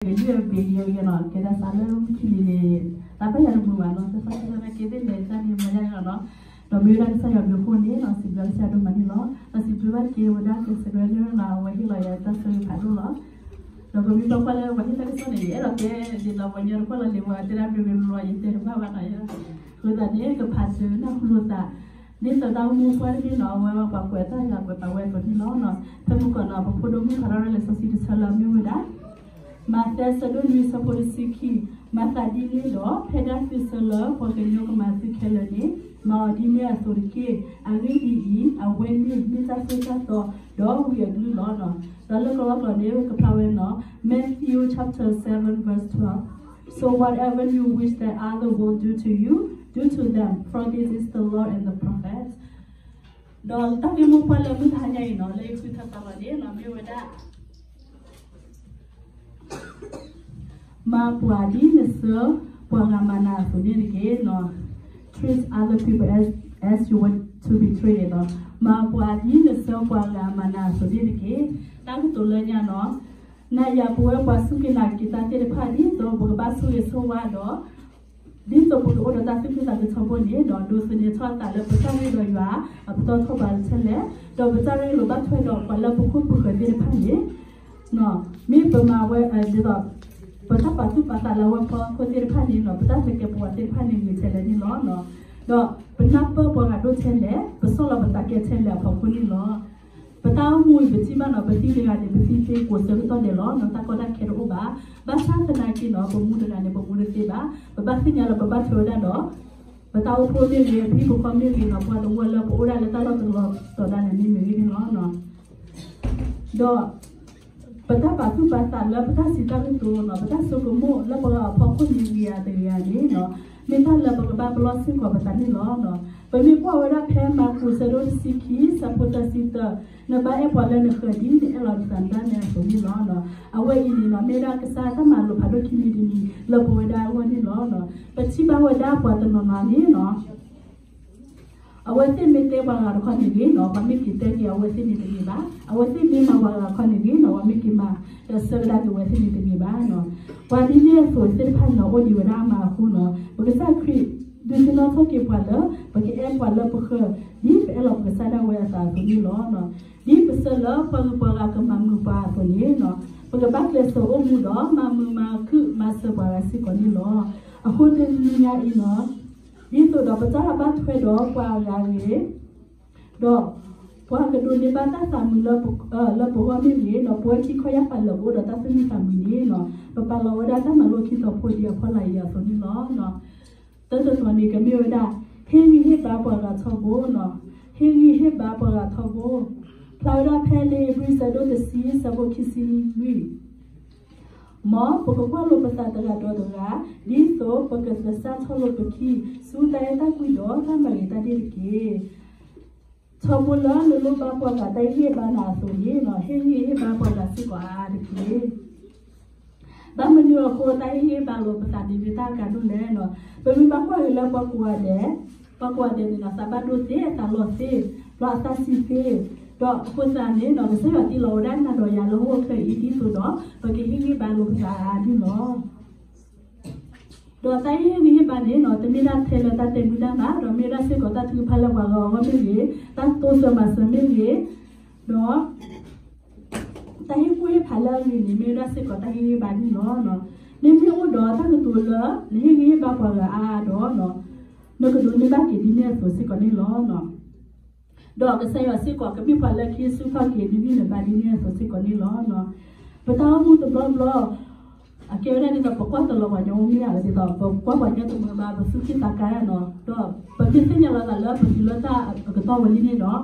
ကယုၢ်အဘ့ၣ်ယဲၢ်ဂ့ၤနီၤ ကဲဒၣ်စးလၢဝံခံလံၤန့ၣ် တၢ်ပၢၢ်ယၤတမုာ်ဘၣ်နီၤ သသကဲသ့ၣ်လဲၤတၢ်န့ၣ်မၤယါနီၤ ဒီးမ့ၢ်ဝဲဒၣ်ကစၢ်ယွၤဘျုးအဃိန့ၣ်နီၤ စံးဘျုးကစၢ်ယွၤဒိၣ်မးန့ၣ်လီၤ. ဒီးစံးဘျုးဘၣ်က့ၤဝဲဒၣ်ကစၢ်ယွၤန့ၣ်နီၤ အဝဲဟ့ၣ်လီၤယၤတၢ်ဆိၣ်ဂ့ၤဖးဒိၣ်လီၤ. ဒီးပမ့ၢ်ဘၣ်ကွၢ်လၢပှၤဟ့ၣ်တၢ်ကစီၣ်န့ၣ် ယအဲၣ်ဒိးတဲဒ်သိးပှၤညီတကွၢ်လီၤလံၤဝဲတဲဒၣ်ဘျုးဘျုးလီၤ ယတဲတဘၣ်ဘၣ်နီၤ အဃိသတးန့ၣ် ကဖးစၢၤနၢ်ဟူလိာ်သး ဒ်သိးတၢ်အိၣ်မူပှၢ်တဘ့ၣ်နီၤ အဝဲပှၤကွဲးတၢ်ယွၤကွဲးပာ်ဝဲအသိးန့ၣ်လီၤ. ဖဲမုၢ်ကီၢ်နီၤ ပဖိဒိၣ်မုၣ်ဖးထီၣ်လံာ်စီဆှံတဆၢလၢအမ့ၢ်ဝဲဒၣ် မးသဲဆၢဒိၣ်နွံဆၢဖိတဆံခံ, မၤသးဒ်န့ၣ်ဒီး ဖဲဒၣ်သုဆၢလၢပှၤကညီကမၤသုခဲလၢာ်န့ၣ် မၤအီၤဒ်န့ၣ်အသိးတက့ၢ်. အဂ့ၢ်ဒ်အံၤ, အဝဲန့ၣ်မ့ၢ်တၢ်သိၣ်တၢ်သီ ဒီးဝံအကလုၢ်လီၤ. ဒီးလၢကလီကလီန့ၣ် ကဖးဝဲနီၤ Matthew chapter seven verse twelve. So whatever you wish that other will do to you, do to them, for this is the law and the prophets. ဒီးတၢ်ဂ့ၢ်မိၢ်ပှၢ်လၢမုၢ်တဟါညါအံၤနီၤ လၢယဃုထၢသးလီၤန့ၣ်နီၤ မ့ၢ်ဝဲဒၣ် မၤပှၤဒ်နဆၢပှၤဂၤမၤနၤအသိးန့ၣ်တက့ၢ်နီၤ. Treat other people as, as you want to be treated နီၤ. မၤပှၤဒ်နဆၢပှၤဂၤမၤနၤအသိးန့ၣ်တက့ၢ်. တၢ်ကတိၤလၢညါနီၤ နၤယၤပဝဲပှၤစူၢ်က့ၤနာ်က့ၤတၢ်သ့ၣ်တဖၣ် ဒ်သိးပကဘၣ်ဆိၣ်ဂ့ၤဆိၣ်ဝါဒီး ဒ်သိးပကအိၣ်ဒီးတၢ်သူၣ်ခုသးခုထီဘိန့ၣ်ဒီး ဒိးသန့ၤထီၣ်အသးလၢပတၢ်ရ့ဒီးယွၤ အပတီၢ်ထီၣ်ဘးထဲလဲၣ်, ဒီးပတၢ်ရ့လိာ်ဘၣ်ထွဲဒီးပှၤလၢပခိၣ်ပဃၢၤသ့ၣ်တဖၣ်န့ၣ် မ့ၢ်ပမၤဝဲဒ်သိး ပတၢ်ပာ်သူၣ်ပာ်သးလၢအဝဲပှၤခိၣ်သ့ၣ်တဖၣ်န့ၣ်နီၤ ပတၢ်လဲၤကဲပဝးသ့ၣ်တဖၣ်န့ၣ်ဂ့ၤထဲလဲၣ်န့ၣ်လီၤ. ဒီးပနၢ်ပၢၢ်ပှၤဂၤဒိၣ်ထဲလဲၣ် ပဆီၣ်လီၤပသးကဲထဲလဲၣ်အဖီခိၣ်န့ၣ်လီၤ. ပတၢ်အိၣ်မူအံၤပထံၣ်ဘၣ်နီၤ ပသံတဂၤန့ၣ် ပသံသ့ကိးဆၢကတီၢ်ဒဲးလီၤ. တၢ်ကီတၢ်ခဲတအိၣ်ဘၣ်. ဘၣ်ဆၣ်သနာ်က့နီၤ ပမူတဂၤန့ၣ် ပမူတသ့ဘၣ်. ပဘၣ်သ့ၣ်ညါလၢပဘၣ်ထွဲဝဲဒၣ်ဒီး ပတၢ်အိၣ်ဖှိၣ်မ့ၢ်ဂ့ၤ ပဟံၣ်ဖိဃီမ့ၢ်ဂ့ၤနီၤ ပှၤတဝၢလၢပအိၣ်ဒၣ်လၢတၢ်လီၢ်တလီၢ်တီၤဒၣ်လဲာ်န့ၣ်မ့ၢ်ဂ့ၤန့ၣ်လီၤ. ဒီး ပတၢ်ပာ်သူၣ်ပာ်သးလၢပတၢ်စံးတၢ်ကတိၤနီၤ ပတၢ်ဆိကမိၣ်လၢပဂၤအဖီခိၣ်န့ၣ်ဂ့ၤဧါတဂ့ၤဧါန့ၣ်နီၤ မ့ၢ်တၢ်လၢပကဘၣ်ပလီၢ်စ့ၢ်ကီးပသးန့ၣ်လီၤ. ပမ့ၢ်ကွၢ်ဝဲဒၣ်ဖဲမၢ်ကူးဆၢဒိၣ်တဆံခံ ဆၢဖိသၢဆံတၢ နဘၣ်အဲၣ်ပှၤလၢနဃၢၤဒ်နအဲၣ်လီၤနသးဒၣ်နဲအသိးန့ၣ်လီၤ. အဝဲအံၤန့ၣ်နီၤ မ့ၢ်ဝဲဒၣ်ကစၢ်တၢ်မၤလိာ်ဖးဒိၣ်ခံမံၤတမံၤလၢပဝဲဒၣ်အဂီၢ်န့ၣ်လီၤ. ပထံၣ်ဘၣ်ဝဲဒၣ်ပှၤတနီၤနီၤန့ၣ်နီၤ အဝဲသ့ၣ်မ့ၢ်တဲပှၤဂၤတခီန့ၣ်ဂ့ၤနီၤ ပှၤမ့ၢ်က့ၤတဲက့ၤအဝဲသ့ၣ်န့ၣ်တဂ့ၤဘၣ်. အဝဲသ့ၣ်မ့ၢ်မၤပှၤဂၤတခီန့ၣ်ဂ့ၤနီၤ ပှၤမ့ၢ်က့ၤမၤဒီးဆၢကဒါက့ၤအဝဲသ့ၣ်န့ၣ်တဂ့ၤဘၣ်နီၤ. ပှၤဒ်န့ၣ်အသိးသ့ၣ်တဖၣ်န့ၣ်နီၤ အိၣ်ဒံးဝဲဒၣ်အမါအဃိနီၤ ပကစၢ်ခရံာ်ဒုးသ့ၣ်နီၣ်ထီၣ်က့ၤပှၤလၢ ပကအဲၣ်ပှၤလၢပဃၢၤ ဒ်ပအဲၣ်လီၤပကစၢ်ဒၣ်ဝဲအသးအသိးန့ၣ်လီၤ. ဒ်ပဆၢလၢပှၤဂုၤပှၤဂၤကမၤမုာ်ပှၤအသိးန့ၣ်နီၤ ပကဘၣ်ကျဲးစၢးအိၣ်မူဒီး မၤမုာ်မၤခုၣ်မၤစၢၤပှၤဂၤစ့ၢ်ကီးန့ၣ်လီၤ. အဃိတနံၤညါအံၤနီၤ ဒ်သိးဒီးပတၢ်ဘၣ်ထွဲဒီးပှၤအဂၤဂ့ၤ, ဒီးပှၤကဒိးန့ၢ်ဘၣ်တၢ်သးမုာ်လၢပဂီၢ်မ့ၢ်ဂ့ၤ, ဒီးပဝဲခံခီယၢ်ပၤလၢာ်ပအိၣ်ဒီးတၢ်သူၣ်မံသးမုာ်န့ၣ်နီၤ, ပပာ်လီၤဝဲဒၣ်တၢ်မၤလိခံတီၤဖိဒံးအဖီလာ်အံၤအသိးန့ၣ်လီၤ. တၢ်တတီၤန့ၣ်ကမ့ၢ်ဝဲဒၣ် ဟ့ၣ်ဂံၢ်ဟ့ၣ်ဘါပှၤဂၤထီဘိနီၤ, ဟ့ၣ်ဂံၢ်ဟ့ၣ်ဘါပှၤဂၤထီဘိ, ဖျါဝဲဒၣ်ဖဲလံာ်ဧ့ၤဘြံၤဆၢဒိၣ်တဆံ ဆၢဖိခံဆံလွံၢ် မ်ပကကွၢ်လိာ်ပသးတဂၤဒီးတဂၤ, ဒ်သိးပကသဆၣ်ထီၣ်လိာ်ပခံ ဆူတၢ်အဲၣ်တၢ်ကွံဒီးတၢ်မၤဂ့ၤတၢ်ဒ့ၣ်တက့ၢ်. ထီဘိလၢနလိၣ်ဘၣ်ပှၤဂၤတၢ်ဟ့ၣ်ဂံၢ်ဟ့ၣ်ဘါနၤအသိးန့ၣ်, ဟ့ၣ်ဂံၢ်ဟ့ၣ်ဘါပှၤဂၤစ့ၢ်ကီးအါအါတက့ၢ်. ဘၣ်မနုၤအဃိတၢ်ဟ့ၣ်ဂံၢ်ဟ့ၣ်ဘါလိာ်ပသးန့ၣ်မ့ၢ်တၢ်အကါဒိၣ်လဲၣ်နီၤ. ပမ့ၢ်ဘၣ်ကွၢ်က့ၤလၢပှၤကိးဂၤဒဲး, ပှၤကိးဂၤဒဲးန့ၣ်နီၤ သးဘၣ်ဒိသ့, သးလီၤသ့, ဒီးအသးဆံးသ့, ဒီးအဃိသတးန့ၣ်နီၤ ကစၢ်ယွၤတ့လီၤဝဲဒၣ်နၤဒီးယၤလၢဟီၣ်ခိ�်ချၢအံၤ ဒ်သိးဒီး ပကဟ့ၣ်ဂံၢ်ဟ့ၣ်ဘါလိာ်ပသးအါအါန့ၣ်လီၤ. ဒီးတၢ်ဟ့ၣ်ဂံၢ်ဟ့ၣ်ဘါန့ၣ်နီၤ တမ့ၢ်ဒၣ်ထဲလၢတၢ်တဲမူဒါဘၣ်, ဒီးမ့ၢ်ဝဲဒၣ်စ့ၢ်ကီးတၢ်ထုကဖၣ်လၢပှၤဂၤအဂီၢ်မ့ၢ်ဂ့ၤ, တၢ်တိစၢၤမၤစၢၤမ့ၢ်ဂ့ၤ, ဒီး တၢ်ဟ့ၣ်ကူၣ်ဟ့ၣ်ဖးလၢအဂ့ၤန့ၣ် မ့ၢ်ဝဲဒၣ်စ့ၢ်ကီးတၢ်ဟ့ၣ်ဂံၢ်ဟ့ၣ်ဘါန့ၣ်လီၤ. မ့မ့ၢ်အိၣ်ဒီးတၢ်ကတိၤလၢ နဟ့ၣ်ဂံၢ်ဟ့ၣ်ဘါပှၤဂၤအါအါဒီး နကဒိးန့ၢ်ဘၣ်က့ၤဒ်န့ၣ်အသိးစ့ၢ်ကီးန့ၣ်လီၤ. ဒီးကစၢ်ယွၤစ့ၢ်ကီးကမ့ၢ်ပှၤလၢခံဆူၣ်ထီၣ်က့ၤ ဒ်န့ၣ်နဘၣ်ဒ်န့ၣ်အသိးစ့ၢ်ကီးန့ၣ်လီၤ. ပတၢ်အိၣ်မူတဘျီဘျီ အကဲဝဲဒၣ်ဒ်သိးပကွၢ်တလီၤပှၤညီမ့ၢ်ဧါ, ဒ်သိးပကွၢ်ပှၤညီတမုာ်ဘၣ် ပသူၣ်ကံၢ်သးကါနီၤ, ဒီးပမ့ၢ်သ့ၣ်ညါလီၤသးလၢပတုၤလၢတၢ်အကတီၢ်ဝဲလံန့ၣ်ဒီး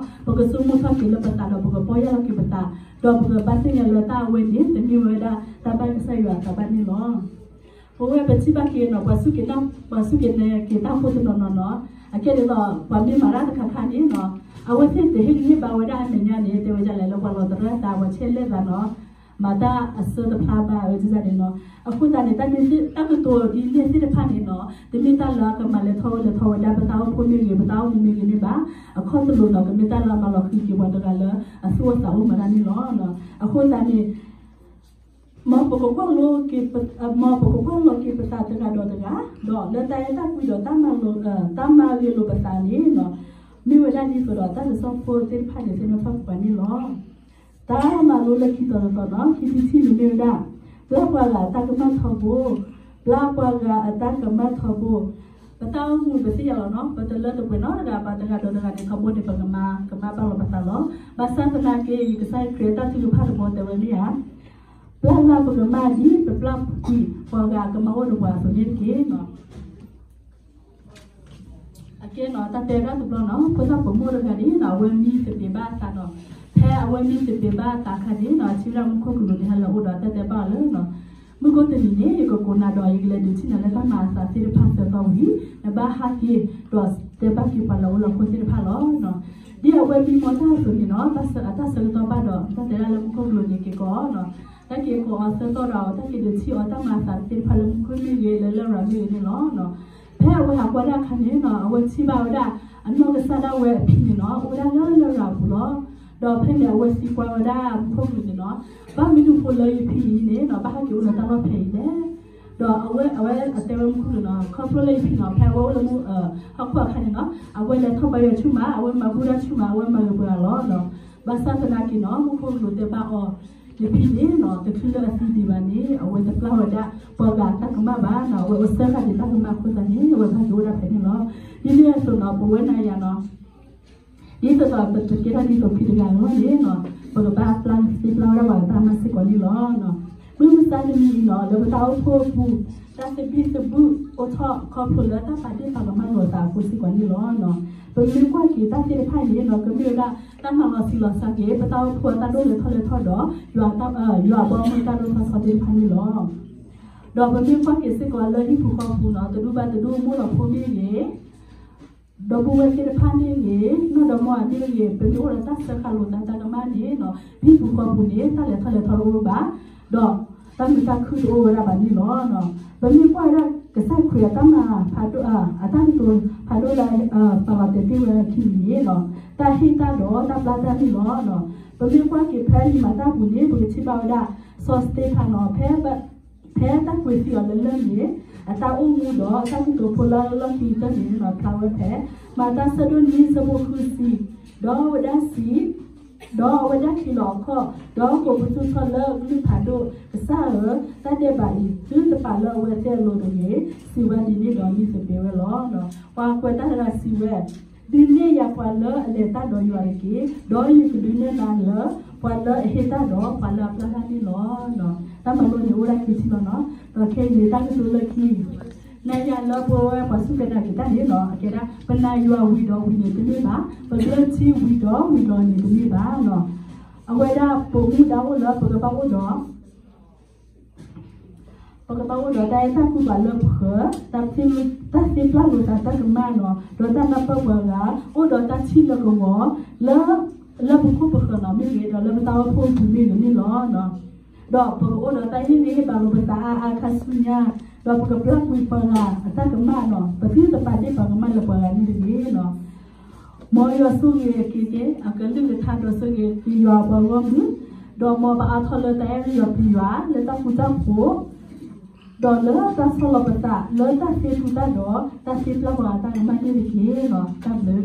ပကဆိကမိၣ်ထီၣ်က့ၤလၢပသးဒီးပကပီၢ်ယၢ်လီၤက့ၤပသး, ဒီးပကဘၣ်သ့ၣ်ညါလၢတၢ်အဝဲန့ၣ် တမ့ၢ်ဝဲဒၣ်တၢ်ဘၣ်ကစၢ်ယွၤအသးဘၣ်န့ၣ်လီၤ. ပဝဲပထံၣ်ဘၣ်က့ၤနီၤ ပှၤစူၢ်က့ၤနာ်, ပှၤစူၢ်က့ၤနာ်က့ၤတၢ်ဖိတနီၤနီၤနီၤ, အကဲဒ်သိး ပှၤမ့ၢ်မၤတၢ်တခါခါန့ၣ်နီၤ, အဝဲသ့ၣ်တဟ့ၣ်ဂံၢ်ဟ့ၣ်ဘါဝဲဒၣ်အမဲာ်ညါန့ၣ် တဲဝဲဒ်လဲၣ်လၢပှၤလီၤတရၢ်သး ပှၤဆဲးလဲၣ်သးနီၤ, မၤတၢ်အစၢတဖျါဘၣ်အၢဒ်န့ၣ်နီၤ. အဃိသတးန့ၣ် တၢ်န့ၣ်သ့ၣ် တၢ်ကတိၤဒ်န့ၣ်သ့ၣ်တဖၣ်န့ၣ်နီၤ တမ့ၢ်တၢ်လၢအကမၤလဲၤထီၣ်ဝဲလဲၤထီၣ်ဝဲဒၣ်ပတၢ်အိၣ်ဖှိၣ်မ့ၢ်ဂ့ၤ ပတၢ်အိၣ်မူမ့ၢ်ဂ့ၤန့ၣ်ဘၣ်. အခီၣ်တလိၤနီၤ ကမ့ၢ်တၢ်လၢအမၤလီၤဃံၤက့ၤပှၤတဂၤလၢအသူၣ်အိၣ်သးအိၣ်မးဒၣ်န့ၣ်လီၤ. အဃိသတးန့ၣ် မ်ပကကွၢ်လိက့ၤပ မ်ပကကွၢ်လိက့ၤပသးတဂၤဒီးတဂၤ, ဒီးလၢတၢ်အဲၣ်တၢ်ကွံဒီးတၢ်မၤလိ တၢ်မၤဂ့ၤလိာ်ပသးန့ၣ်, မ့ၢ်ဝဲဒၣ်ဒ်သိးဒီးတၢ်ကစီၣ်ဖိသ့ၣ်တဖၣ်န့ၣ် သ့ၣ်နီၣ်ထီၣ်က့ၤပှၤန့ၣ်လီၤ. တၢ်မၤလိလၢခံတီၤတတီၤနီၤ ခံထံၣ်တထံၣ်န့ၣ်မ့ၢ်ဝဲဒၣ် ပျၢ်ပှၤဂၤအတၢ်ကမၣ်ထီဘိ, ပျၢ်ပှၤဂၤအတၢ်ကမၣ်ထီဘိ, ပတၢ်အိၣ်မူပသ့ၣ်ညါလီၤနီၤ ပတလၢတပှဲၤနီတဂၤဘၣ် တဂၤဒီးတဂၤန့ၣ် ခီဘိန့ၣ် ပကမၤ ကမၣ်ဘၣ်လီၤပသးလီၤ. ဘၣ်ဆၣ်သနာ်က့ ကစၢ်ခရံာ်အတၢ်ထုကဖၣ်တဘီတဲဝဲမ့ၢ်ဧါ ပျၢ်လၢ်ပကမၣ်ဒ် ပပျၢ်ကွံာ်ပှၤဂၤအကမၣ်အိၣ်ဒီးပှၤအသိးန့ၣ်တက့ၢ်. အကဲနီၤ တၢ်တဲဒၣ်တဘျီနီၤ ဖိသၣ်ပိာ်မုၣ်တဂၤန့ၣ်နီၤ အဝဲမံသပ့ၤဘၣ်အသးနီၤ, ဖဲအဝဲမံသပ့ၤဘၣ်အသးအခါန့ၣ်နီၤ အထံၣ်ဝဲဒၣ်မူခိၣ်ကလူးန့ၣ် ဟဲလၢအအိၣ်ဒီးတၢ်တဲဘၣ်အီၤလၢနီၤ မုၢ်ကိၣ်တနံၤန့ၣ် ယကကိးနၤဒီး ယကလဲၤဒုးထံၣ်နၤလၢတၢ်မၤအသးသ့ၣ်တဖၣ်ဆၢကတီၢ်ဝံၤ နဘၣ်ဟးက့ၤဒီးတဲဘၣ်က့ၤပှၤလၢအအိၣ်လၢခိၣ်သ့ၣ်တဖၣ်လီၤ. ဒ်အဝဲမံမီၢ်တၢ်အသိးန့ၣ်နီၤ အတၢ်ဆၢကတီၢ်ဘၣ်ဒီး တၢ်တဲဒၣ်လၢမူခိၣ်ကလူးန့ၣ် က့ၤကိးအီၤနီၤ, တၢ်က့ၤကိးအီၤဆၢကတီၢ်ဒီး တၢ်က့ၤဒုးထံၣ်အီၤတၢ်မၤအသးသ့ၣ်တဖၣ်လၢမူခိၣ်မ့ၢ်ဂ့ၤ လၢလရာ်မ့ၢ်ဂ့ၤန့ၣ်လီၤ. ဖဲအဝဲဟးကွၢ်ဒၣ်အခါန့ၣ်နီၤ အဝဲထံၣ်ဘၣ်ဝဲဒၣ် အနီၢ်ကစၢ်ဒၣ်ဝဲအဖံန့ၣ်နီၤ အိၣ်ဝဲဒၣ်လၢလရာ်အပူၤလီၤ. ဒီးဖဲန့ၣ် အဝဲသံကွၢ်ဝဲဒၣ်မူခိၣ်ကလူးန့ၣ်နီၤ ဘၣ်မနုၤဃိလၢယဖံအံၤန့ၣ်နီၤ ဘၣ်ဟဲက့ၤအိၣ်လၢတၢ်လီၢ်ဖဲအံၤလဲၣ်. ဒီးအဝဲ အဝဲအတဲဝဲမူခိၣ်ကလူးနီၤ ခီဖျိလၢယဖံနီၤ ဖဲအဝဲအိၣ်လၢမူ ဟီၣ်ခိၣ်အခါန့ၣ်နီၤ အဝဲလဲၤထီၣ်ဘါယွၤဆူၣ်မး အဝဲမၤဘူၣ်တၢ်ဆူၣ်မး အဝဲမၤဂ့ၤပှၤဂၤလီၤ. ဘၣ်ဆၣ်သနာ်က့နီၤ မူခိၣ်ကလူးတဲဘၣ်အီၤ နဖံန့ၣ်နီၤ တချုးလၢအသံဒံးဘၣ်န့ၣ် အဝဲတပျၢ်ဝဲဒၣ်ပှၤဂၤအတၢ်ကမၣ်ဘၣ်နီၤ အဝဲအိၣ်ဆၢဃာ်ဒံးတၢ်ကမၣ်အဃိသတးန့ၣ် အဝဲဘၣ်က့ၤအိၣ်ဒၣ်ဖဲန့ၣ်လီၤ. ဒ်န့ၣ်အသိးနီၤ ပဝဲနၤယၤနီၤ ဒ်သိးဒီးပကဲထီၣ်ဒ်သိးဖံတဂၤအဂီၢ်န့ၣ်နီၤ ပကဘၣ်ပျၢ်သ့ပျၢ်ဝဲဒၣ်ပှၤအတၢ်ကမၣ်စ့ၢ်ကီးန့ၣ်လီၤ. မုၢ်မဆါတနံၤအံၤနီၤ လၢပတၢ်အိၣ်ဖှိၣ်အပူၤ တၢ်သဘံၣ်သဘုၣ်အိၣ်ထီၣ်ခီဖျိလၢတၢ်ပာ်ဒ့ၣ်ပာ်ကမၣ်လိာ်သးအဃိစ့ၢ်ကီးန့ၣ်လီၤ. ပမ့ၢ်ကွၢ်က့ၤတၢ်သ့ၣ်တဖၣ်အံၤန့ၣ်နီၤ ကမ့ၢ်ဝဲဒၣ်တၢ်မၤလီၤဆံးလီၤစှၤက့ၤ ပတၢ်အိၣ်ဖှိၣ်အတၢ်ဒိၣ်လဲၤထီၣ်လဲၤထီၣ်ဒီး ယွၤအဘီအမုၢ်တၢ်ဒိၣ်ထီၣ်ထီသီသ့ၣ်တဖၣ်န့ၣ်လီၤ. ဒီးပမ့ၢ်ကွၢ်က့ၤစ့ၢ်ကီးလၢဟံၣ်ပူၤဃီပူၤနီၤ တဒူၣ်ဘၣ်တဒူၣ် မိၢ်လီၤဖိမ့ၢ်ဂ့ၤ ဒီပုၢ်ဝဲၢ်သ့ၣ်တဖၣ်မ့ၢ်ဂ့ၤ နီၢ်ဒီမါဝၤမ့ၢ်ဂ့ၤ ပမ့ၢ်အိၣ်ဒီးတၢ်စၢဃာ်လိာ်သးတၢ်ကမၣ်န့ၣ်နီၤ ဟံၣ်ပူၤဃီပူၤန့ၣ် တၢ်လဲၤထီၣ်လဲၤထီတအိၣ်ဘၣ်, ဒီးတၢ်မုာ်တၢ်ခုၣ်တအိၣ်ဝဲဒၣ်ဘၣ်န့ၣ်လီၤ. ပမ့ၢ်ကွၢ်ဝဲဒၣ်ကစၢ်ခရံာ်အတၢ်မၤဖးဒိၣ် အတၢ်ကတိၤဖးဒိၣ်လၢ ပာ်လီၤတဲာ်တ့ၢ်ဝဲအခံန့ၣ်နီၤ တၢ်ဟ့ၣ်တၢ်ဒီးတၢ်ပျၢ်တၢ်န့ၣ်လီၤ. ပမ့ၢ်ကွၢ်က့ၤဖဲလံာ်မၤတၢ်ပူၤန့ၣ် ပကထံၣ်ဘၣ်ဝဲဒၣ် စီၤစတ့ဖၤနီၤ ဖဲ ဖဲတၢ်ကွဲးသံအီၤလၢလၢၢ်န့ၣ် အတၢ်အိၣ်မူဒီးတၢ်ကတိၤဖိလၢလီၢ်ခံကတၢၢ်န့ၣ်နီၤ ဖျါဝဲဖဲ မၤတၢ်ဆၢဒိၣ်နွံဆၢဖိဃုဆံ, ဒီးအဝဲဒၣ်စံး, ဒီးအဝဲဒၣ်ချံးလီၤအခီၣ်, ဒီးကိးပသူထီၣ်လၢအကလုၢ်ဖးဒိၣ်, ကစၢ်ဧၢ, တၢ်ဒဲးဘးအံၤ သုတပာ်လၢအဝဲသ့ၣ်အလိၤတဂ့ၤ, စံးဝဲဒ်န့ၣ်ဒီးမံသပ့ၤဝဲလီၤ. ပှၤကွဲးတၢ်တဂၤစံးဝဲ ဒုးနဲၣ်ယၤပှၤလၢအလဲၤတၢ်ဒီးယွၤတက့ၢ်, ဒီးယကဒုးနဲၣ်နၤလၢ ပှၤလၢအဟ့ၣ်တၢ်ဒီးပှၤလၢအပျၢ်တၢ်န့ၣ်လီၤ. တၢ်မၤလိန့ၣ်အိၣ်ဒၣ်ခံထံၣ်လီၤနီၤ, ဒီးခဲအံၤန့ၣ်တၢ်ကတိၤလၢခံ နၤယၤလၢပဝဲပှၤစူၢ်က့ၤနာ်က့ၤတၢ်န့ၣ်နီၤ အကဲဒၣ် ပနာ်ယွၤဝံၤဒီးဝံၤန့ၣ်တမ့ၢ်ဘၣ်, ပဘျၢထံဝံၤဒီးဝံၤဒီးန့ၣ်တမ့ၢ်ဘၣ်နီၤ, အဝဲဒၣ်ပိာ်မုၣ်တၢ်အိၣ်လၢပကဘၣ်အိၣ်ဒီး ပကဘၣ်အိၣ်ဒီးတၢ်အဲၣ်တၢ်ကွံပှၤလၢပဃၢၤ, တၢ်သ့ပျၢ်လိာ်သးတၢ်ကမၣ်နီၤ, ဒီးတၢ်နၢ်ပၢၢ်ပှၤဂၤ, အိၣ်ဒီးတၢ်ထံၣ်လၢကဝီၤ, လၢ လၢပခိၣ်ပဃၢၤနီၤမ့ၢ်ဂ့ၤ, ဒီးလၢပတၢ်အိၣ်ဖှိၣ်ပူၤမ့ၢ်ဂ့ၤန့ၣ်လီၤ. ဒီးပကအိၣ်ဒီးတၢ်ဟ့ၣ်ဂံၢ်ဟ့ၣ်ဘါလိာ်ပသးအါအါခါဆူညါ, ဒီးပကပျၢ်ကွံာ်ပှၤဂၤအတၢ်ကမၣ်နီၤ, ပသုတပာ်ဒ့ၣ်ပာ်ကမၣ်လၢပှၤဂၤန့ၣ်တဂ့ၤနီၤ. မ်ယွၤဆိၣ်ဂ့ၤက့ၤက့ၤ အကလုၢ်ကထါဒီးဆိၣ်ဂ့ၤက့ၤယွၤအပှၤဂီၢ်မုၢ်, ဒီးမ်ပအါထီၣ်လၢတၢ်အဲၣ်ယွၤပျံၤယွၤ လၢတၢ်ဃူတၢ်ဖိး, ဒီးလၢတၢ်ဆီၣ်လီၤပသး လၢတၢ်သ့တူၢ်တၢ်ဒီး တၢ်သ့ပျၢ်ပှၤဂၤတၢ်ကမၣ်န့ၣ်တက့ၢ်နီၤ. တၢ်ဘျုး